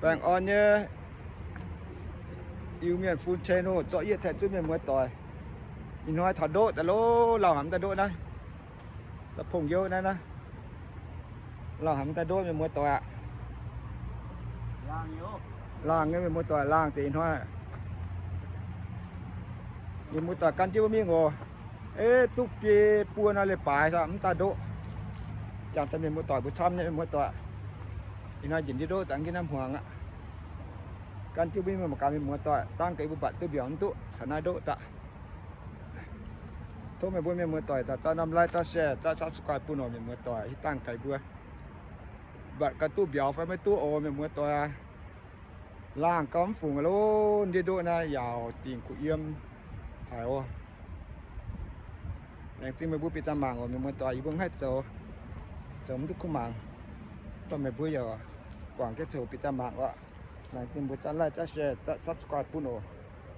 Baengh orn nyei Iu-Mienh fun channel zorqv yietv tengx zuqc mienh muoz-doic. Ih hnoi taux ndoqv daaih loh, lauh haic mv daaih ndoqv naaiv. Za'pong youh naaiv naaiv. Lauh haic mv daaih ndoqv mienh muoz-doic aqv. Laangh nyei mienh muoz-doic, laangh deix ih hnoi. Mienh muoz-doic gan jienv mbuo mingh oc. Ei duqv biei buo nor leiz-baaix mv daaih ndoqv. Jangx daaih mienh muoz-doic mbuo camv nyei mienh muoz-doic. Ih hnoi njiec ndiev ndoqv daaih nqemh naaiv hmuangx aqv. Gan jienv mbuo mienh mangc gaax mienh muoz-doic, dangh gaax mbuo mbatc duqv mbiauz mv duqv taux naaiv ndoqv daaih. Tov meih mbuo mienh muoz-doic daaih zauv norm like, zauv share, zauv subscribe bun oc mienh muoz-doic, hiuv dangh gaax mbuo mbatc gaax duqv mbiauz fai maiv duqv oc mienh muoz-doic aac. Laangh gauh mv fungc aqv loh, ndiev ndoqv naaiv yaauc dingc kuh yiem haic oc. Laengz zingh meih mbuo bieqc daaih mangc oc mienh muoz-doic, yie mbuo mv haih zoux, zoux mv duqv kuv mangc. Mv baac meih mbuo yaac guangc jienv zoux bieqc daaih mangc oc. Laengz zingh mbuo zaqv like, zaqv share, zaqv subscribe bun oc.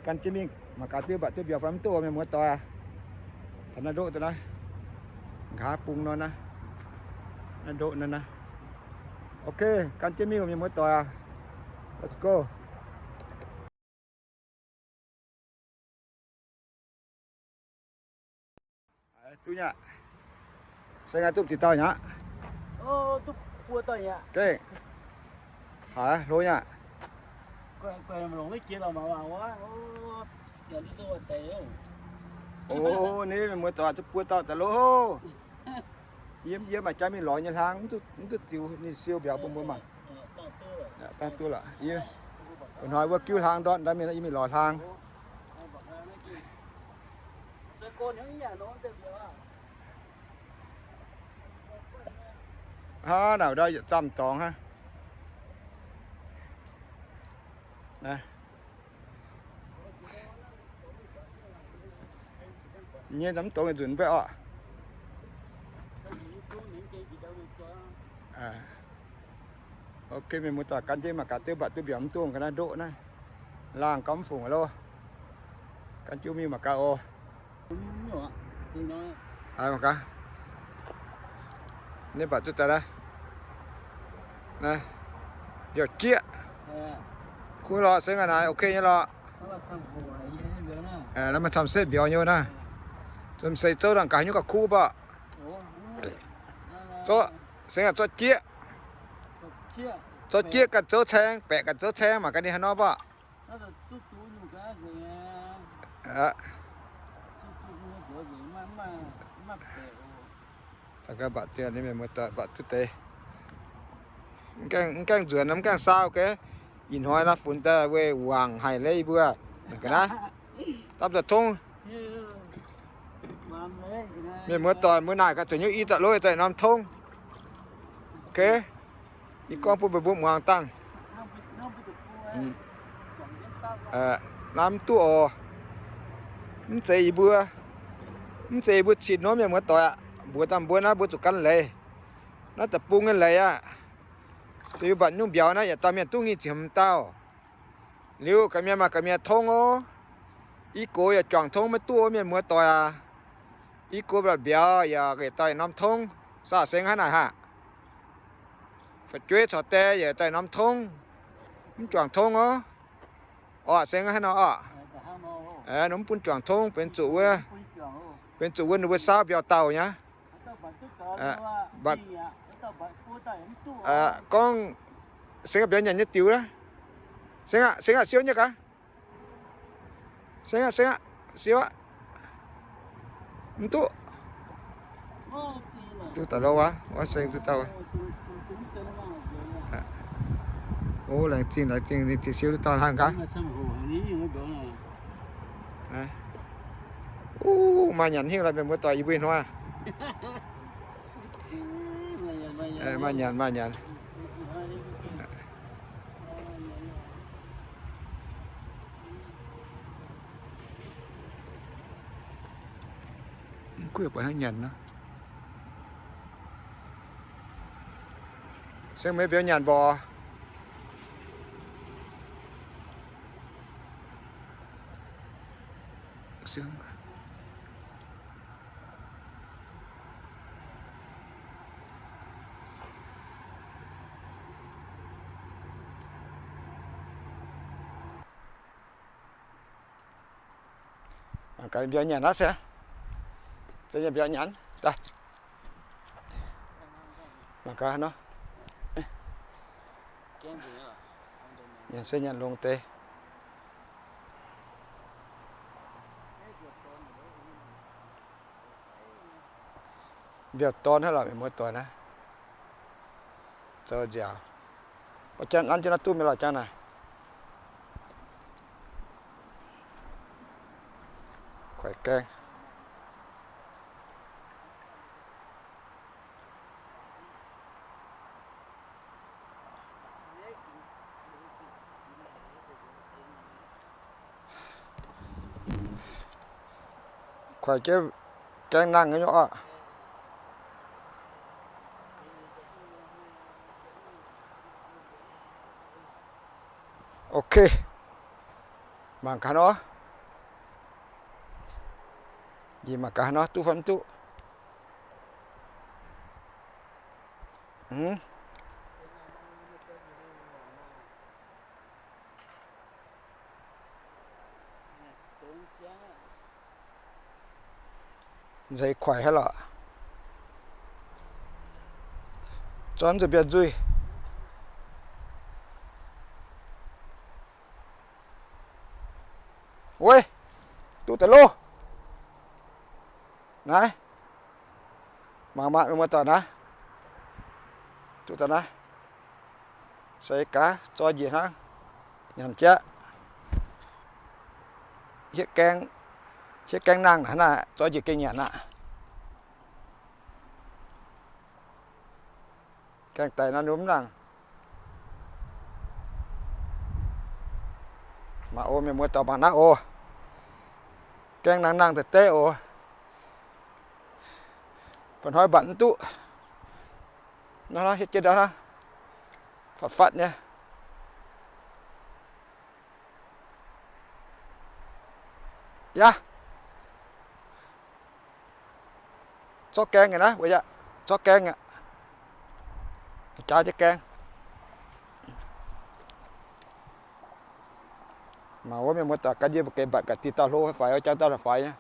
Gan jienv mingh mangc gaax duqv mbatc duqv mbiauz fai mv duqv oc mienh muoz-doic aac. Taux naaiv ndoqv daaih naaiv, nqa'haav bung nor naaiv, naaiv ndoqv naaiv naaiv. Ok, gan jienv mingh oc mienh muoz-doic aac. Let's go. Duqv nyei aqv. Se nqaai duqv ziex dauh nyei aqv. Gengh haiz hlo nyei aqv. O, ni mienh muoz-doic, duqv buo dauh daaih loh. Yiem, yiem maaih jaax mingh lorz nyei hlang, mv duqv ziux ninh siou mbiauz bun mbuo mangc. Dangh duqv lorqc. Yie, ih hnoi wuov giuv hlang ndortv, ndortv mingh yie mingh lorz hlang. Hnangv naaic ndau yietc zamh dorngx hnangv. Nyei mv dongz nzunc mv baac orqc. Ok, mienh muoz-doic, gan jienv mangc gaax duqv mbatc duqv mbiauz mv duqv ga'naaiv ndoqv naaiv. Laangh gauh mv fungc loh. Gan jienv mingh mangc gaax oc. Haiz mangc gaax. Ninh mbatc duqv daaih naaiv. Naaiv, mbiauz jieqv. Kuv lorqc, sengx aqv naaic, ok nyei lorqc. Naaiv maaih camv setv mbiauz nyei naaiv. Zunc seix zouv dangh gaax nyungc gauh kuv baac. Zorqv, sengx aqv, zorqv jieqv. Zorqv jieqv ganh zouv caeng, baeqc ganh zouv caeng, mangc gaax ninh haaix nor baac. Mbatc duqv deix. Mv gaengh nzuonx, mv gaengh saau gaax. Ih hnoi naaiv funx daaih weih wangc haic leiz yie mbuo. Ga'naaiv, dapv daaih tongv. Mienh muoz-doic, mbuo naaic gaax zuqc nyungc i daaih lov daaih norm tongv. Ok. Yie gorngv bun meih mbuo muangx dangh. Naaiv mv duqv oc. Mv zeiz yie mbuo, mv zeiz yie mbuo cin nor, mienh muoz-doic aqv. Mbuox dangh mbuo naaiv mbuo zuqc gan leiz. Naaiv deic-bung nyei leiz aqv. Dongh yie mbatc nyungc mbiauz naaiv yietc dauh mienh duqv nyic ziepc hmz dauh. Liuz ga'mienh maaih ga'mienh tongv oc. I gox yaac juangc tongv maiv duqv oc, mienh muoz-doic aac. I gox mbatc mbiauz yaac yietc dauh yietc norm tongv. Saah sengx hnangv naaic haah? Fu'jueiv caux die yaac daaih norm tongv, mv juangc tongv oc. Orqc, sengx hnangv nor orqc. Ninh mv bun juangc tongv, benx zuqc wuov, benx zuqc wuov ninh mbuo saauv mbiauz dauh nyei. Gorngv sengx mbiauz nyanc nyei diuc. Sengx aqv, sengx aqv, siou nyei gaax. Sengx aqv, sengx aqv, siou aqv. Mv duqv. Duqv daaih lorqc wuov, wuov sengx duqv dauh. O, laengz zingh, laengz zingh, ninh ziex siou duqv dauh hnangv gaax. O, maaih nyanc hingh lorqc, mienh muoz-doic, yie mbuo ih hnoi. Maaih nyanc, maaih nyanc. Mv kuv buatc hnangv nyanc nor. Sengx meih mbiauz nyanc mborqc. Gaax mbiauz nyanc naaiv se, se nyei mbiauz nyanc daaih. Mangc gaax nor. Nyanc se nyanc longx deix. Mbiauz dorn hnangv lorqc, mienh muoz-doic naaiv. Zoux nziaauc. Mbuo jangv nanv jienv naaiv duqv mingh lorqc jangv naaic. Kuaix gaeng. Kuaix jienv gaeng nangh nyei oc. Ok. Mangc gaax nor. Njiec mangc gaax nor duqv fai mv duqv. Nzeix kuaix haic lorqc. Zorqv nzuih mbiauz nzuih. Oi, duqv daaih loh. Naaiv, mangc maah, mienh muoz-doic naaiv, duqv daaih naaiv. Se gaax, zoi njiec hnangv, nyanc jieqv. Hietv gaeng, hietv gaeng nangh naaiv, zoi njiec gengh nyanc aqv. Gaeng daic naaiv nor mv nangh. Mangc oc, mienh muoz-doic mangc naaiv oc. Gaeng nangh nangh deix deix oc. Mba'hnoi mbatc mv duqv. Nor, hietv jienv ndau hnangv. Fatv fatv nyei. Yaac zorqv gaeng nyei naaiv, mbuo yaac zorqv gaeng aqv. Jaax jienv gaeng. Mangc wuov mienh muoz-doic gan yie mbuo gengh mbatc gaax diqc dauh hlo faix, jangv dauh faix nyei.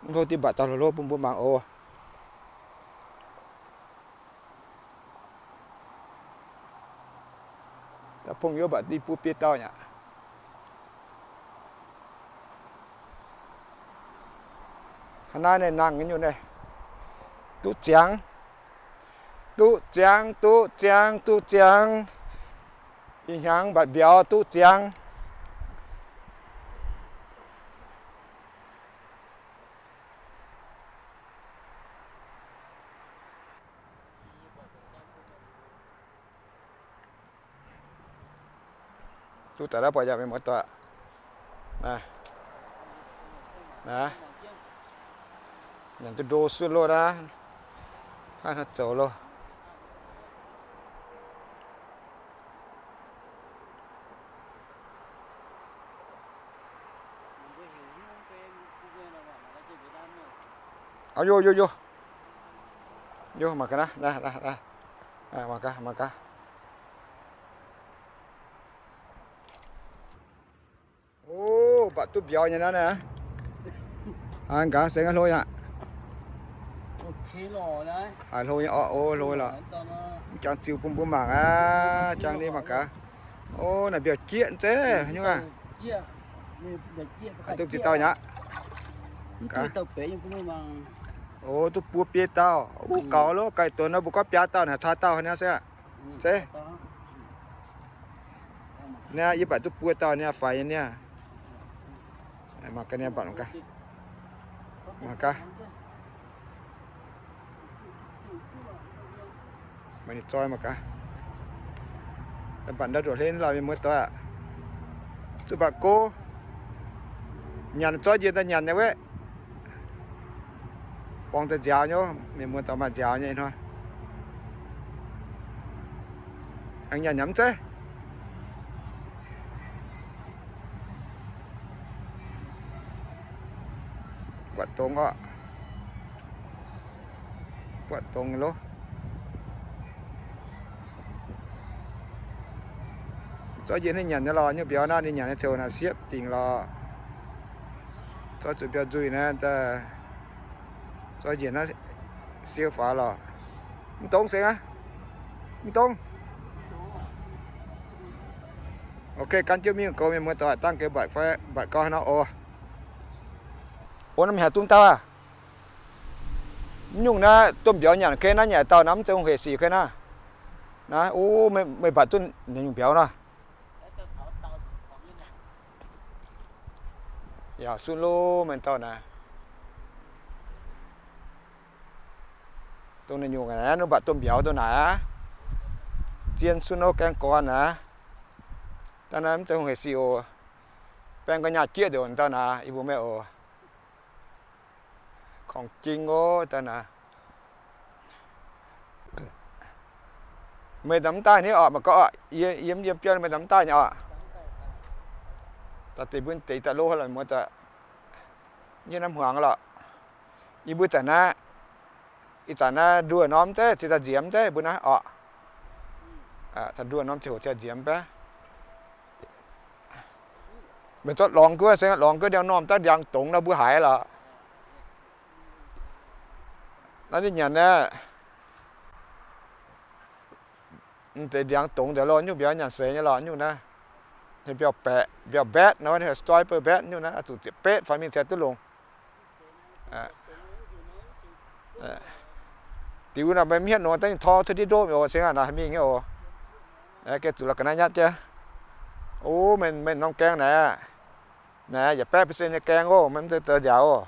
Mv hlo diqc mbatc dauh hlo hlo bun mbuo mangc oc. Da'faanh pungx yie mbatc diqc buo biei dauh nyei aqv. Hnangv naaiv ninh nangh nyei nyungc naaiv. Duqv ziangx. Duqv ziangx, duqv ziangx, duqv ziangx. Ih hnyangx mbatc mbiauz duqv ziangx. Duqv daaih naaiv buatc yaac mienh muoz-doic. Naaiv, nyanc duqv ndo suv loh naaiv. Hnangv naaiv zoux loh. Aa, yo, yo, yo. Yo, mangc gaax naaiv, naaiv, naaiv, naaiv. Mangc gaax, mangc gaax. O, mbatc duqv mbiauz nyei naaiv naaiv. Aa, gaax se hlo nyei aqv. Haiz hlo nyei orqc, o, hlo lorqc. Mv jangx ziux bun mbuo mangc aqv, jangx ninh mangc gaax. O, naaic mbiauz jieqv zeiv nyungc aqv. Haiz duqv ziex dauh nyei aqv. O, duqv buo biei dauh. Wuov gaux loh, ga'naaiv donx nor mbuo gorngv biaa dauh naaic caa dauh haaix nyungc se aqv. Zeiv. Naaiv yie mbatc duqv buo dauh nyei faix nyei niaa. Mangc gaax niaa, mbatc mangc gaax. Mangc gaax. Mangc ninh zoi mangc gaax. Daaih mbatc ndau nduqc hlen lorqc mienh muoz-doic aqv. Zuqc mbatc go. Nyanc zoi njiec daaih nyanc nyei wuov. Borngz daaih nziaaux nyei, mienh muoz-doic maaih nziaaux nyei hnoi. Aengx nyanc nyei mv zeiv. Buatc dongz orqc. Buatc dongz loh. Zoi njiec ninh nyanc nyei lorqc, nyungc mbiauz naaiv ninh nyanc nyei ziouc naaic siepv dingc lorqc. Zorqv zuqc mbiauz nzuih naaiv, zorqv njiec naaiv siou faaux lorqc. Mv dongz seng aqv. Mv dongz. Ok, gan jienv mingh goux mienh muoz doic, dangh geix mbatc fai mbatc gau haaix nor oc. O, naaiv haiz dungv dauh aqv. Mv nyungc naaiv domh mbiauz nyanc kei naaiv, nyanc dauh naaiv mv zeiz hungh hec sic kei naaiv. Naaiv, o, meih mbatc duqv naaiv nyungc mbiauz nor. Yaac sun lo mienh dauh naaiv. Dongh naaiv nyungc naaiv, mv baac domh mbiauz dongh naaiv aqv. Zien sun lo gaeng gorn naaiv. Dangh naaiv mv zeiz hungh hec sic oc. Baeng ga'nyaah jieqv ndongc dauh naaiv, yie mbuo mienh oc. Kongx jing oc, dangh naaiv. Meih daaih mv daaih ni oc, mangc gaax oc, yie, yie mv yiem biauv, meih daaih mv daaih nyei oc. Daaih deix mbuo deix daaih lo haaix lorqc muoz doic. Yie naaiv hmuangx lorqc. Yie mbuo zanc naaiv, ih zanc naaiv nduoh norm zeiv, cingx daaih nziemx zeiv mbuo naaiv oc. Zanc nduoh norm cingx hoc cingx nziemx baeqv. Meih zorqv lorngx guov, se lorngx guov ndiangx-normh daaih ndiangx-dongz nor mbuo haiz lorqc. Naaiv ninh nyanc naaiv, deix ndiangx-dongz deix lorqc, nyungc mbiauz nyanc seix nyei lorqc, nyungc naaiv. Heuc mbiauz baeqc, mbiauz mbaetv nor, heuc striper bat nyungc naaiv, zuqc ziepc betv faix mingh cingx duqv longx. Diuh naaic meih mv hietv nor, dangh ninh tor cuotv ndiev ndoqv oc, cingx naaic haih mingh nyei oc. Gengh zuqc la'ga'naaiv nyatv jienv. O, meih, meih norm gaeng naaic, naaic yaac baeqv percent nyei gaeng oc, meih mv zeiz zoux nziaauc oc.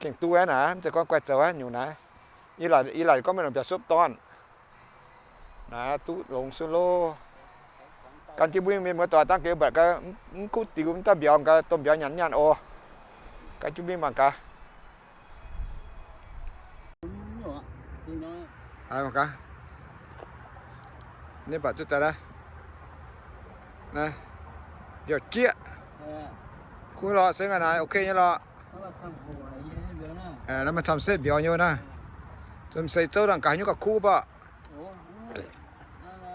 Gengh duqv aqv naaic, mv zeiz gorngv guaih zoux aqv nyungc naaiv. Yie laaic gorngv meih longc mbiauz supv dorn. Naaiv duqv longx sun loh. Gan jienv mbuo mienh muoz doic dangh geix mbatc gaax, mv kuv diux mv daaih mbiauz gaax, domh mbiauz nyanc nyanc oc. Gan jienv mbuo mangc gaax. Mangc gaax. Ninh mbatc duqv daaih naaiv. Naaiv, mbiauz jieqv. Kuv lorqc, sengx aqv naaiv, ok nyei lorqc. Naaiv maaih camv setv mbiauz nyei naaiv. Zomc seix zouv dangh gaax nyungc gauh kuv baac.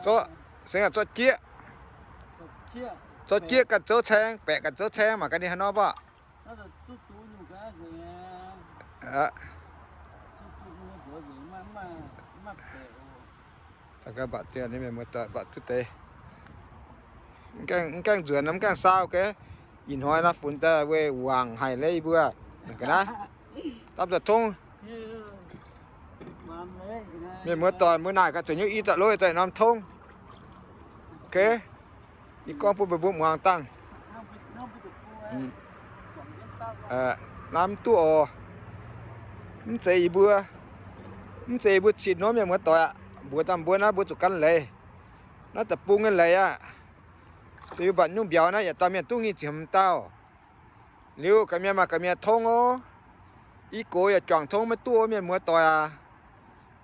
Zorqv, sengx aqv, zorqv jieqv. Zorqv jieqv ganh zouv caeng, baeqc ganh zouv caeng, mangc gaax ninh haaix nor baac. Daaih gaax mbatc dien, mienh muoz doic mbatc duqv deix. Mv gaengh nzuonx, mv gaengh saau gaax. Ih hnoi naaiv funx daaih weih wangc haic leiz mbuo. Ga'naaiv, dapv daaih tongv. Mienh muoz doic, mbuo naaic gaax, zuqc nyungc i daaih lov daaih norm tongv. Ok. Yie gorngv bun meih mbuo muangx dangh. Naaiv mv duqv oc. Mv zeiz yie mbuo, mv zeiz yie mbuo cin nor, mienh muoz doic aqv. Mbuox dangh mbuo naaiv mbuo zuqc gan leiz. Naaiv deic-bung nyei leiz aqv. Deix mbatc nyungc mbiauz naaiv yietc dauh mienh duqv nyic ziepc hmz dauh. Liuz ga'mienh maaih ga'mienh tongv oc. I gox yaac juangc tongv maiv duqv oc, mienh muoz doic aac.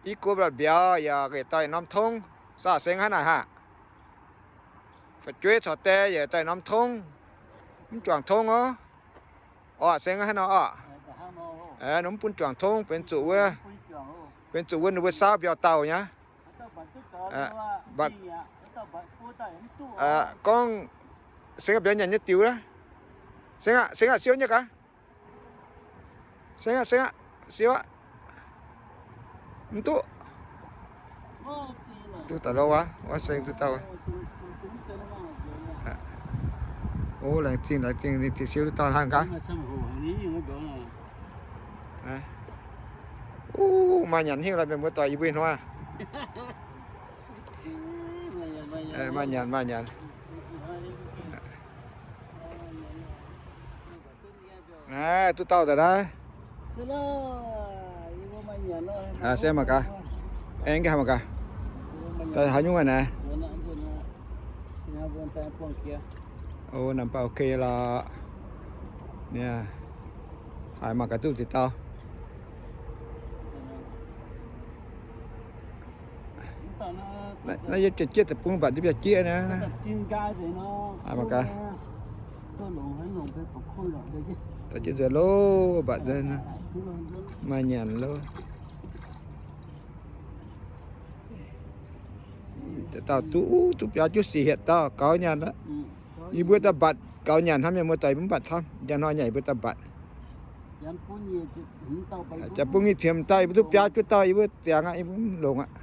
I gox mbatc mbiauz yaac yietc dauh norm tongv. Saah sengx hnangv naaic haah? Fu'jueiv corc die yietc dauh norm tongv. Mv juangc tongv oc. Orqc, sengx hnangv nor orqc. Mv bun juangc tongv, benx zuqc wuov, benx zuqc wuov ninh mbuo saauv mbiauz dauh nyei. Gorngv sengx mbiauz nyanc nyei diuc. Sengx aqv, sengx aqv, siou nyei gaax. Sengx aqv, sengx aqv, siou aqv. Mv duqv. Duqv daaih lo wuov, wuov sengx duqv dauh. O, laengz zingh, laengz zingh, ninh ziex siou duqv dauh hnangv gaax. O, maaih nyanc hingh lorqc, mienh muoz doic, yie mbuo hnoi. Maaih nyanc, maaih nyanc. Naaiv duqv dauh daaih naaiv. Se mangc gaax. Aengx gaax mangc gaax. Daaih haaix nyungc naaiv? O, naaiv baac ok lorq. Haiz mangc gaax duqv ziex dauh. Naaiv yie jieqv deic-bung mbatc ndiev mbiauz jieqv naaiv. Haiz mangc gaax. Daaih jieqv nzuonx loh, mbatc nzuonx, maaih nyanc loh. Dauh duqv, duqv biaux juqv sic hietc dauh gaux nyanc aqv. Yie mbuo daaih mbatc gaux nyanc hnangv, mienh muoz doic mv mbatc camv. Njang hnoi nyanc yie mbuo daaih mbatc. Janx bun nyic ziepc dauh, yie mbuo duqv biaa juov dauh, yie mbuo ziangx aqv, yie mbuo mv longx aqv.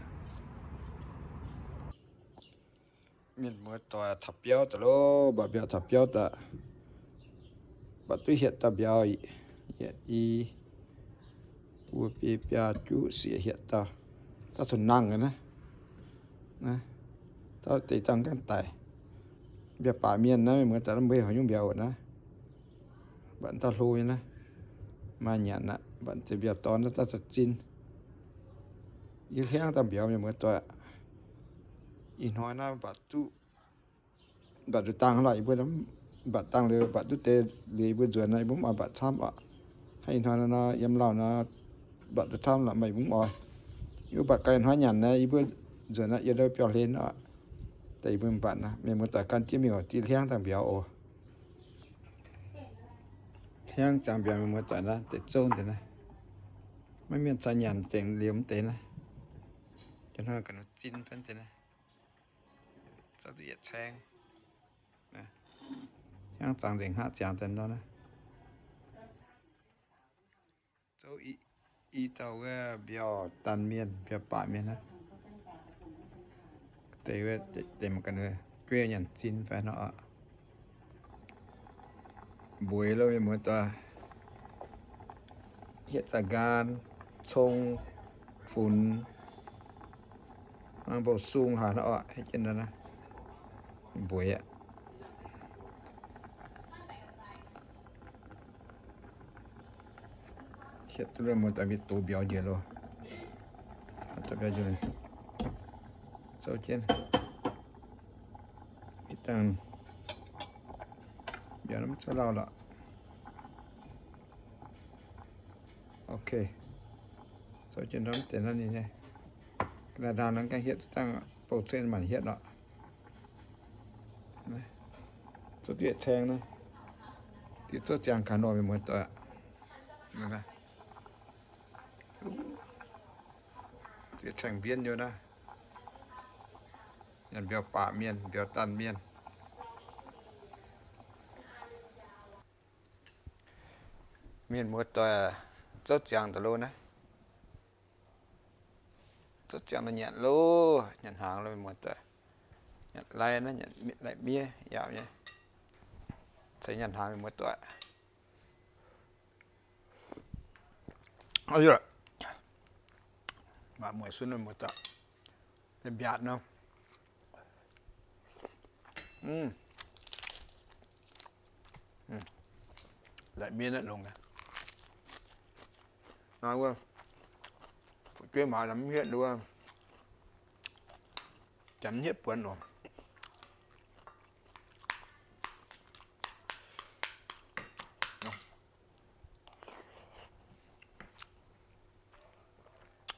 Mienh muoz-doic taux biauv daaih loh, mbatc mbiauz taux biauv daaih, mbatc duqv hietc dauh mbiauz, yietc i, buo biei biaa juqv sieqv hietc dauh. Dauh zuqc nangh naaiv, dauh deix dangh gaengh daic. Mbiauz baac mienh naaiv, mienh muoz-doic, mbuo heuc nyungc mbiauz naaiv. Mbatc dauh hlo nyei naaiv, maaih nyanc aqv. Mbatc deix mbiauz dorn naaiv daaih za'zin. Yie hliangv dangh mbiauz, mienh muoz-doic. Ih hnoi naaiv mbatc duqv, mbatc duqv dangh lorqc, yie mbuo mbatc dangh liuz, mbatc duqv deix liuz yie mbuo nzuonx naaiv, yie mbuo mv oix mbatc camv oc. Hnangv ih hnoi nor, yiem lauh nor, mbatc duqv camv lorqc, maaih yie mbuo mv oix. Yie mbuo mbatc gaax ih hnoi nyanc naaiv, yie mbuo nzuonx naaiv yiem ndau biauv-hlen oc. Daaih yie mbuo mbatc naaiv, mienh muoz-doic gan jienv mingh oc, dieh hliangv dangh mbiauz oc. Hliangv ziangx mbiauz, mienh muoz-doic, naaiv deix zouv deix naaiv. Maiv mienh caux nyanc zengc liuz mv deix naaiv. Jiex hnoi ga'naaiv zin fai deix naaiv. Zouv duqv yietc caeng. Hliangv ziangx nzengc hnangv ziangx daaih nor naaiv. Zouv i dauh wuov mbiauz daanh mienh, mbiauz baac mienh naaiv. Deix wuov deix mangc gaax, guei nyanc zin fai nor oc. Mbueix lo, mienh muoz-doic. Hietv zaah nqaan, cong, funx, hnangv bou sung hlaax nor oc, hietv jienv nor naaiv. Mbueix aqv. Hietv duqv mienh muoz-doic mingh dox mbiauz njiec loh. Dox mbiauz njiec, zouv jienv. Ih dangh mbiauz mv zouv lauh lorqc. Ok. Zouv jienv ndorm deix naaiv ninh nyei. Ga'naaiv ndaangc nor gaengh hietv dangh bouh cuotv maanc hietv lorqc. Zouv diev caeng naaiv. Diev zouv ziangx gaax nor, mienh muoz-doic. Diev caeng mbienv nyei naaiv. Nyanc mbiauz baac mienh, mbiauz daanh mienh. Mienh muoz-doic, zouv ziangx daaih loh naaiv. Zouv ziangx daaih nyanc loh, nyanc hnaangx loh mienh muoz-doic. Nyanc lai naaiv, nyanc lai miev yaac nyei. Ceix nyanc hnaangx mienh muoz-doic. Maaih mueiz sun mienh muoz-doic. Mbiaatc nor. Lai miev naaiv longx. Naaiv wuov, fu'jueiv maaiz mv hietv wuov, janx mv hietv buonc oc.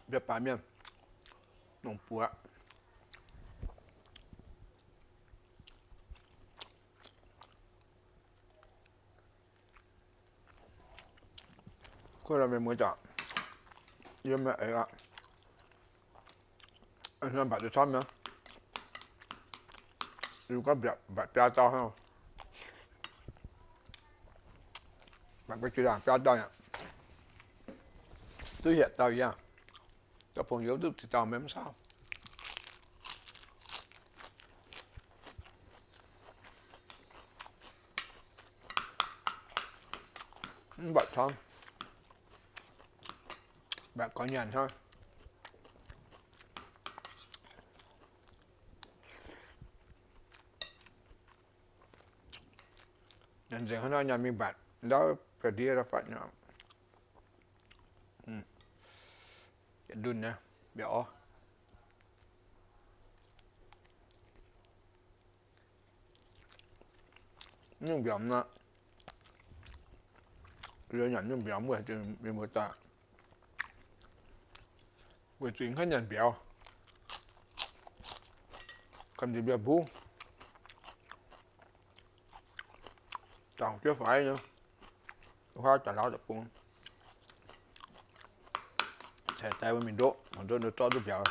Mbiauz baac mienh, longc buoz. Kuv mienh muoz-doic, yie mv eix aqv. Mbatc duqv camv nyei. Yie gorngv mbatc biaa dauh hnangv. Mbatc guei jiex ndaangc biaa dauh aqv. Duqv hietc dauh yie aqv. Dauh pong yie duqv ziepc dauh maiv sauv. Mv mbatc camv. Mbatc gorngv nyanc hnangv. Nyanc nzengc hnangv nor nyanc mingh mbatc ndau ga'ndiev daaih fatv nyei. Yietc ndunh nyei, mbiauz orv. Nyungc mbiauz nor, yie nyanc nyungc mbiauz mbuo mienh muoz-doic. Weic zuqc mv haih nyanc mbiauz, gamh nziex mbiauz mbungv, dangc juov faix nyei, huaav daaih lauz daaih bung. Cai dai mbuo mingh ndoqv, mangc ndoqv ndoqv zorqv duqv mbiauz.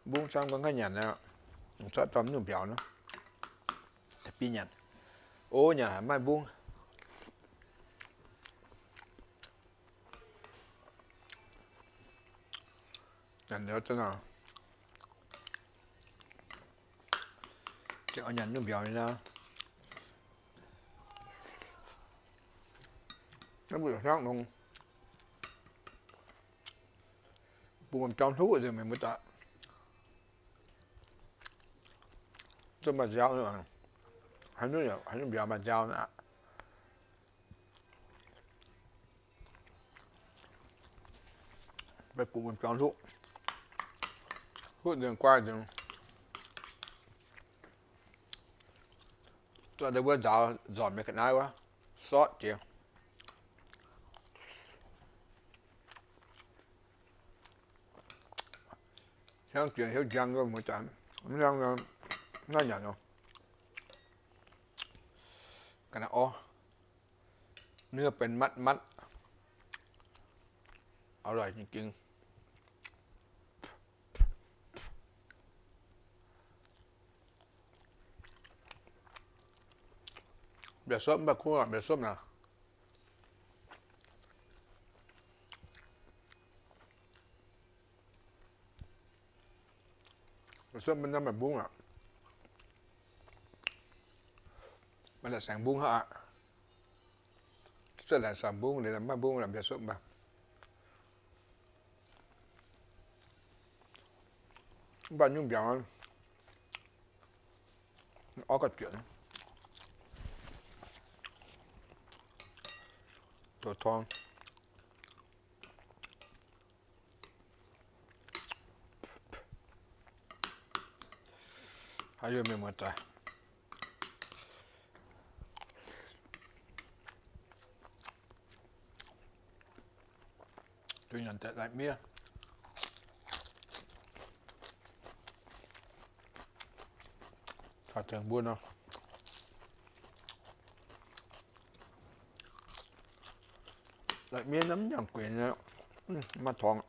Mbungv camv gorngv mv haih nyanc aqv, zorqv dorh nyungc mbiauz nor, biv nyanc. O, nyanc haic maiv maaih mbungv. Nyanc liuz za'gengh nyanc nyungc mbiauz nyei naaiv. Naaiv mbuo yietc hnangv nor bungx jorm hluqv nzengc, meih mbuo daaih. Zungv maaih nziaaux, haaix nyungc mbiauz maaih nziaaux aqv. Bungx jorm hluqv, hluqv nzengc guai nzengc. Zuov deix wuov nzaaux nzormc nyei ga'naaiv wuov, sortv jiex. Hnyangx jiex hnyouv njang, mv hiuv duqv mv hiuv, naaiv nyanc nor, ga'naaiv orv, เนื้อเป็นมัดๆ อร่อยจริงๆ. Mbiauz sopv mv baac kuv, mbiauz sopv naaic. Mbiauz sopv mv naaiv maaih mbungv aqv. Maaih la'saengx mbungv hnangv aqv. Cuotv la'saengx mbungv, maaih mbungv mbiauz sopv mv baac. Mv baac nyungc mbiauz orv gauh juotc. Zoux torng. Haaix yie mienh muoz doic, nyanc daaih laih miev. Taux tengx mbuo nor, laih miev nor mv nyanc guenx, maaih torngx.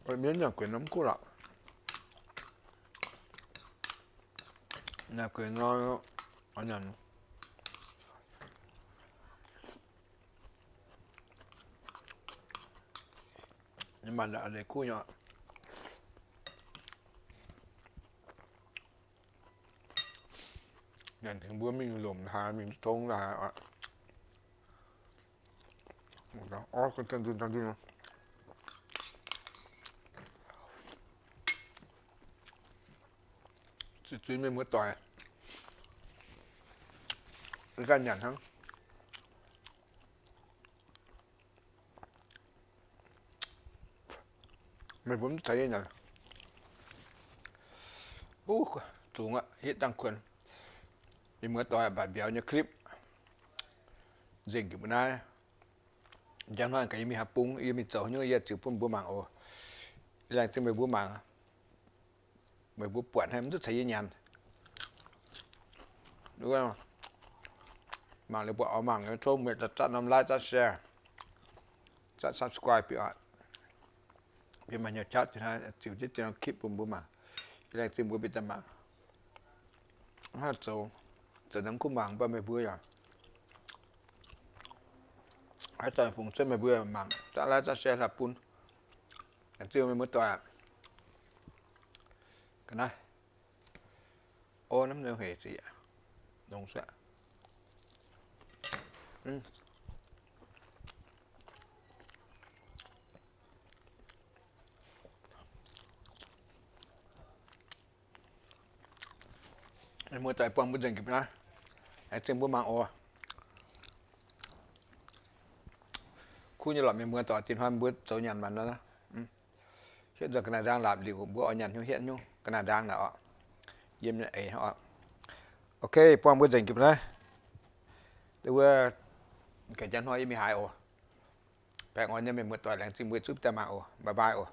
Laih miev nyanc guenx nor mv kuv lorqc. Nyanc guenx nor, nyanc maaih leiz kuv nyei. Nyanc tengx mbuo mingh lomc haaix, mingh tong haaix. Zuiz-zuiz mienh muoz doic, ganh nyanc hnangv. Meih mbuo mv zeiz nyei nyanc. Zungx aqv, hitv dangh kuonx. Mienh muoz doic, mbatc mbiauz nyei clip nzengc njiec mbuo naaiv. Njang hnoi gaax yie mingh haaix bung, yie mingh zoux haaix nyungc yie ziux bun mbuo mangc oc. Laengz zingh meih mbuo mangc. Meih mbuo buatc haic mv duqv caux yie nyanc. Mangc liuz mbuo oix mangc tov meih zatv norm like, zatv share, zatv subscribe bieqc oc. Bieqc maaih hnyouv qaqv ziux jienv deix norm clip bun mbuo mangc. Laengz zingh mbuo bieqc daaih mangc. Hnangv zoux, zoux nzengc kuv mangc baac meih mbuo yaac haaix zanc fungx cuotv meih mbuo mangc, zatv like, zatv share hlaax bun. Laengz zingh meih mbuo doic aqv. Ga'naaiv orv hnamv nor hec ziqc longx suqv. Meih mbuo doic buangh mbuo nzengc gipv naaiv. Laengz zingh mbuo mangc oc. Kuv nyei lorqc, meih mbuo doic, dinh hnoi mbuo zoux nyanc maanc nor, hietv nzunc ga'naaiv ndaang laapc liuc, mbuo oix nyanc hnyouv hietv hnyouv ga'naaiv ndaang naaic oc. Yiem nyei eix oc. Ok, buangh mbuo nzengc gipv naaiv. Wuov, ga'naaiv hnoi yie mingh haaix oc. Baengh orn nyei meih mbuo doic, laengz zingh mbuo zuqc daaih mangc oc. Bye bye oc.